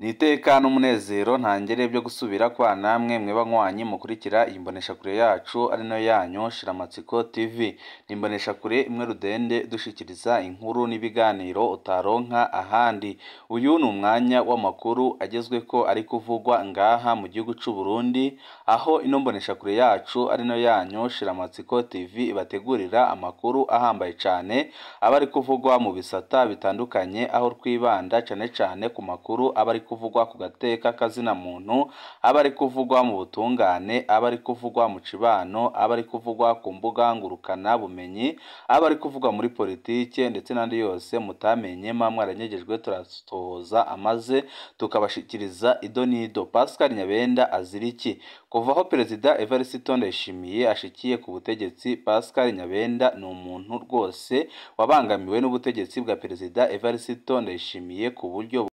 Ni iteka n'umunezero ntangere byo gusubira kwa namwe mwe banywanyi mukurikira iyi mboneshakure yacu ari nayo yanyu Shiramatsiko TV. Ni imboneshakure imwe rudende dushikiriza inkuru n'ibiganiro utaronka ahandi. Uyu ni umwanya w'amakuru agezweko ari kuvugwa ngaha mu gihugu c'u Burundi, aho ino mboneshakure yacu ari nayo yanyu Shiramatsiko TV ibategurira amakuru ahambaye cane aba ari kuvugwa mu bisata bitandukanye, aho twibanda cane cane ku makuru aba ari kuvugwa ku gateka kazina muntu, aba ari kuvugwa mu butungane, aba ari kuvugwa mu cibano, aba ari kuvugwa ku mbuga ngurukana bumenyi, aba ari kuvugwa muri politike ndetse n'andi yose mutamenye mwa mwaranyegejwe, turatohoza amaze tukabashikiriza ido n'ido. Pascal Nyabenda azira iki? Kuva aho Perezida Evariste Ndayishimiye ashikiye ku butegetsi, Pascal Nyabenda ni umuntu rwose wabangamiwe n'ubutegetsi bwa Perezida Evariste Ndayishimiye ku buryo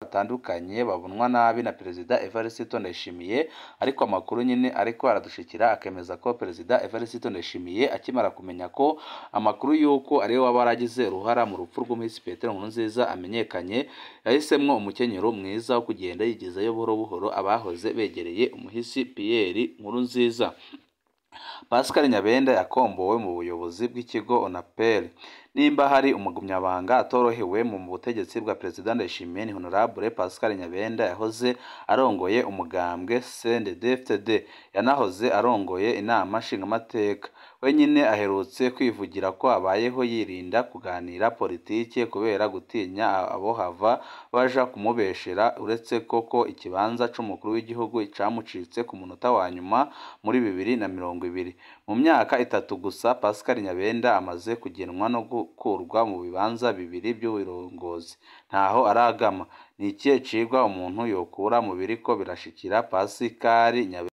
batandukanye babonwa nabi na Perezida Evariste Ndayishimiye, ariko amakuru nyine ariko aradushikira akemeza ko Perezida Evariste Ndayishimiye akimara kumenya ko amakuru y'uko ariwe waba waragize uruhara mu rupfu rw'umuhisi Petero Nkurunziza amenyekanye, yahisemwo umukenyero mwiza wo kugenda yigizayo buhoro buhoro abahoze begereye umuhisi Pierre Nkurunziza. Pascal Nyabenda yakombowe mu buyobozi bw'ikigo ONAPEL. Nimba hari umugumyabanga atorohewe mu butegetsi bwa Perezida Ndayishimiye ni Honorable Pascal Nyabenda, yahoze arongoye umugambwe CNDD-FDD, yanahoze arongoye inama nshingamateka. Wenyine aherutse kwivugira ko abayeho yirinda kuganira politike kubera gutinya abohava baja kumubeshera, uretse ko ikibanza c'umukuru w'igihugu camucitse ku munota wa nyuma muri 2020. Mu myaka itatu gusa Pascal Nyabenda amaze kugenwa no gukurwa mu bibanza bibiri by'uburongozi, ntaho aragama. Ni ikihe cigwa umuntu yokura mu biriko birashikira Pascal Nyabenda?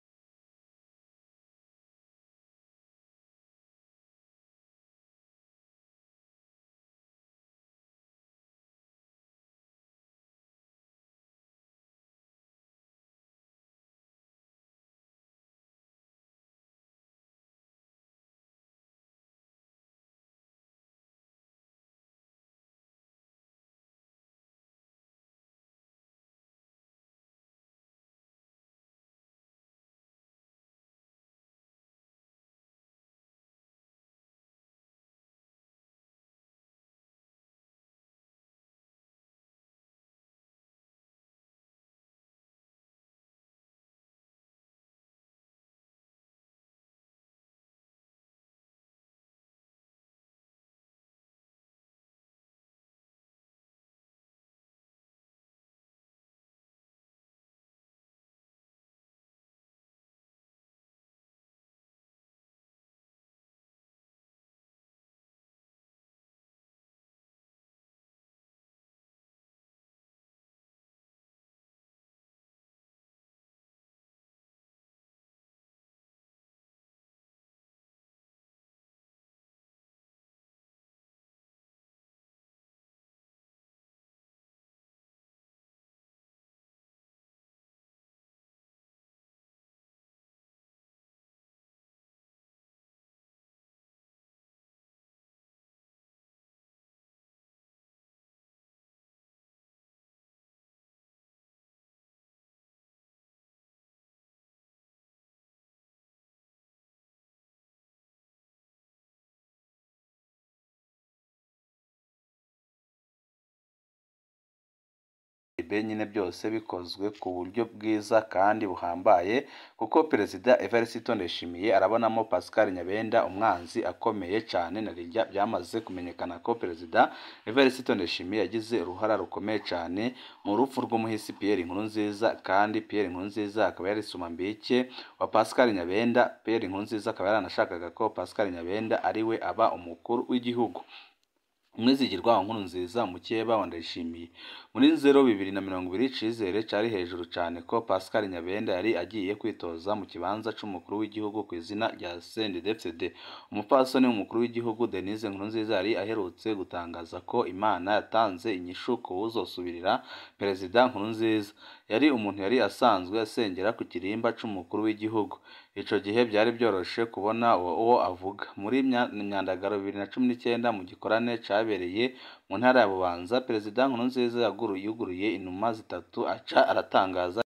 Nyine byose bikozwe ku buryo bwiza kandi buhambaye, kuko Perezida Evariste Ndayishimiye arabonamo Pascal Nyabenda umwanzi akomeye cyane, na rirya byamaze kumenyekana ko Perezida Evariste Ndayishimiye yagize uruhara rukomeye cyane mu rupfu rw'umuhisi Pierre Nkurunziza, kandi Pierre Nkurunziza akaba yari Sumambike wa Pascal Nyabenda. Pierre Nkurunziza akaba yaranashakaga ko Pascal Nyabenda ari we aba umukuru w'igihugu. Umwizigirwa wa Nkurunziza, mukeba wa Ndayishimiye. Muri Nzero 2020 icizere cari hejuru cane ko Pascal Nyabenda yari agiye kwitoza mu kibanza c'umukuru w'igihugu ku izina rya CNDD-FDD. Umupfasoni w'umukuru w'igihugu Denise Nkurunziza yari aherutse gutangaza ko Imana yatanze inyishu ku wuzosubirira Perezida Nkurunziza. Yari umuntu yari asanzwe asengera ku kirimba c'umukuru w'igihugu. Ico gihe byari byoroshe kubona uwo avuga. Muri Myandagaro 2019 mu gikorane cabereye mu ntara ya Bubanza, Perezida Nkurunziza yuguruye inuma zitatu aca aratangaza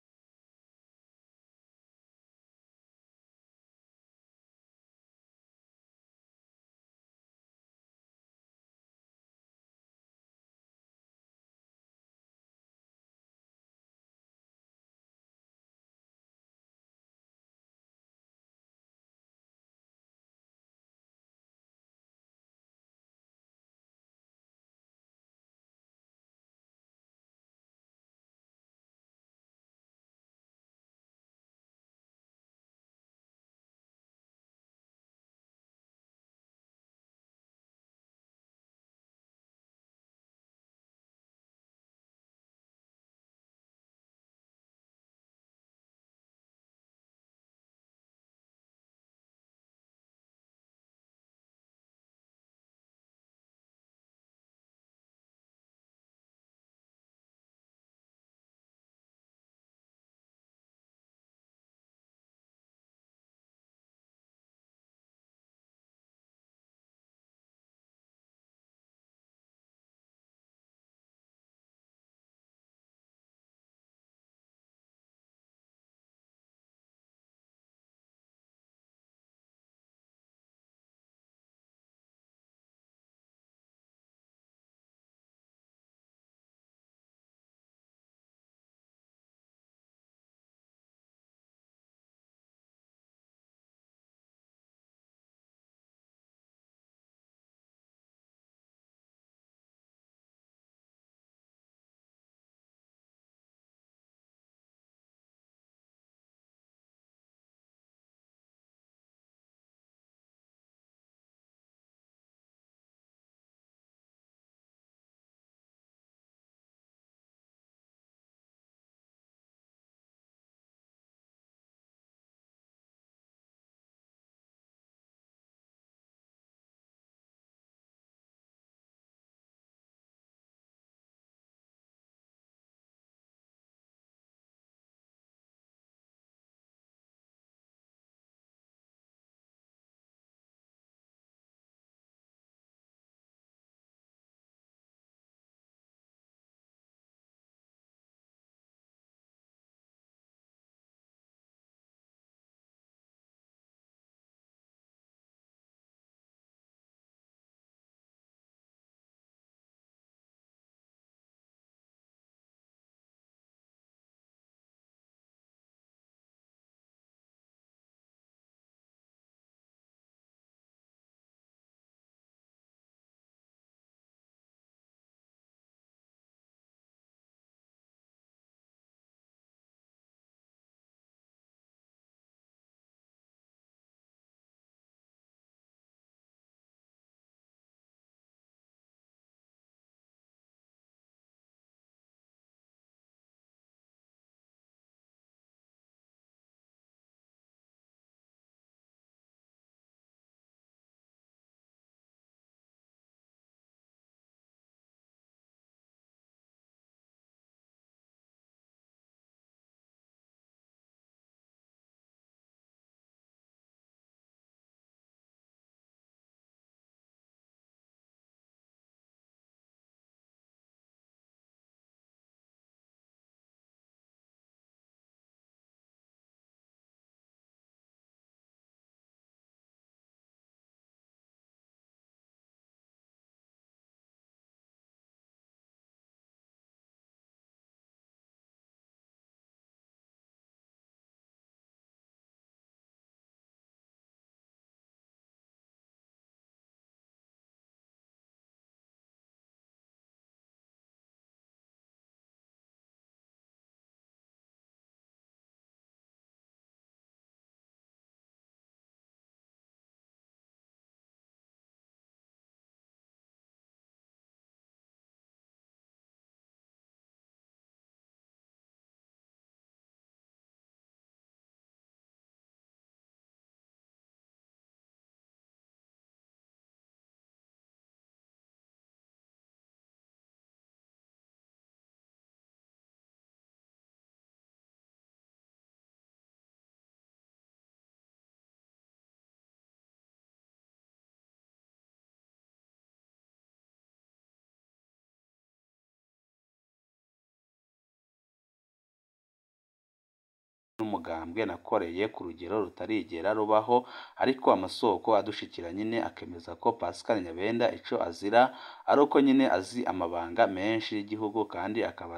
n'umugambwe nakoreye ku rugero rutarigera rubaho. Ariko amasoko adushikira nyine akemeza ko Pascal Nyabenda ico azira ari uko nyine azi amabanga menshi y'igihugu kandi akaba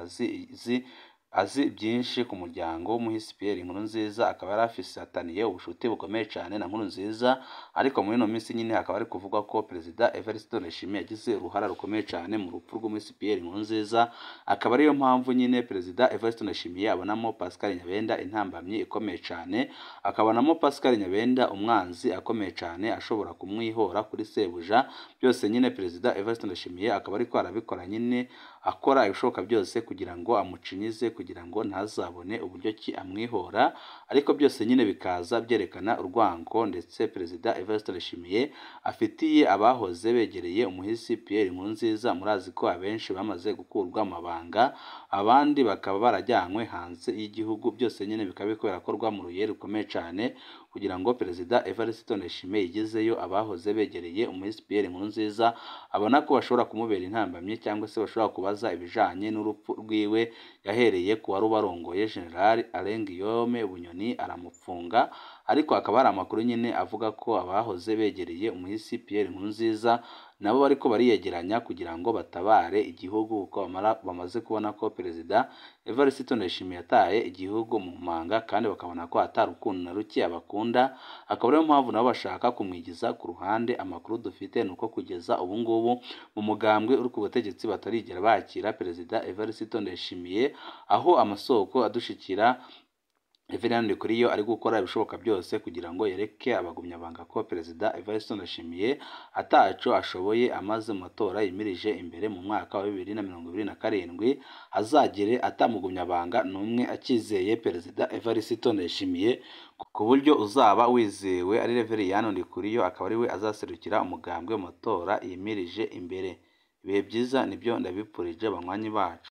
azi byinshi ku muryango w'umuhisi Pierre Nkurunziza, akaba yari afisataniye ubushuti bukomeye cyane na Nkurunziza. Ariko muri ino minsi nyine hakaba hari kuvugwa ko Perezida Evariste Ndayishimiye yagize uruhara rukomeye cyane mu rupfu rw'umuhisi Pierre Nkurunziza, akaba ariyo mpamvu nyine Perezida Evariste Ndayishimiye abonamo Pascal Nyabenda intambamyi ikomeye cyane, akabonamo Pascal Nyabenda umwanzi akomeye cyane ashobora kumwihora kuri sebuja. Byose nyine Perezida Evariste Ndayishimiye akaba ariko arabikora nyine akora ibishoboka byose kugira ngo amucinyize, kugira ngo ntazabone uburyo ki amwihora. Ariko byose nyine bikaza byerekana urwango ndetse Perezida Evariste Ndayishimiye afitiye abahoze begereye umuhisi Pierre Nkurunziza. Murazi ko abenshi bamaze gukurwa amabanga, abandi bakaba barajyanywe hanze y'igihugu. Byose nyine bikaba biriko birakorwa mu ruyeri rukomeye cyane kugira ngo Perezida Evariste Ndayishimiye yigezeyo abahoze begereye umuhisi Pierre Nkurunziza, abona ko bashobora kumubera intambamyi cyangwa se bashobora kubaza ibijanye n'urupfu rwiwe. Yahereye ku wari ubarongoye General Alain Guillaume Bunyoni aramufunga, ariko hakaba hari amakuru nyine avuga ko abahoze begereye umuhisi Pierre Nkurunziza nabo bariko bariyegeranya kugira ngo batabare igihugu, kuko bamaze kubona ko Perezida Evariste Ndayishimiye yataye igihugu mu manga, kandi bakabona ko atari urukundo na ruke abakunda, akaba ariyo mpamvu nabo bashaka kumwigiza ku ruhande. Amakuru dufite ni uko kugeza ubu ngubu mu mugambwe uri ku butegetsi batarigera bakira Perezida Evariste Ndayishimiye, aho amasoko adushikira Reverend Ndikuriyo ari gukora ibishoboka byose kugira ngo yereke abagumyabanga ko Perezida Evariste Ndayishimiye ataco ashoboye, amaze mu matora yimirije imbere mu mwaka wa 2027 azagere atamugumyabanga n'umwe akizeye Perezida Evariste Ndayishimiye, ku buryo uzaba wizewe ari Reverend Ndikuriyo, akaba ariwe azaserukira umugambwe mu matora yimirije imbere. Ibihe byiza nibyo ndabipfurije banywanyi bacu.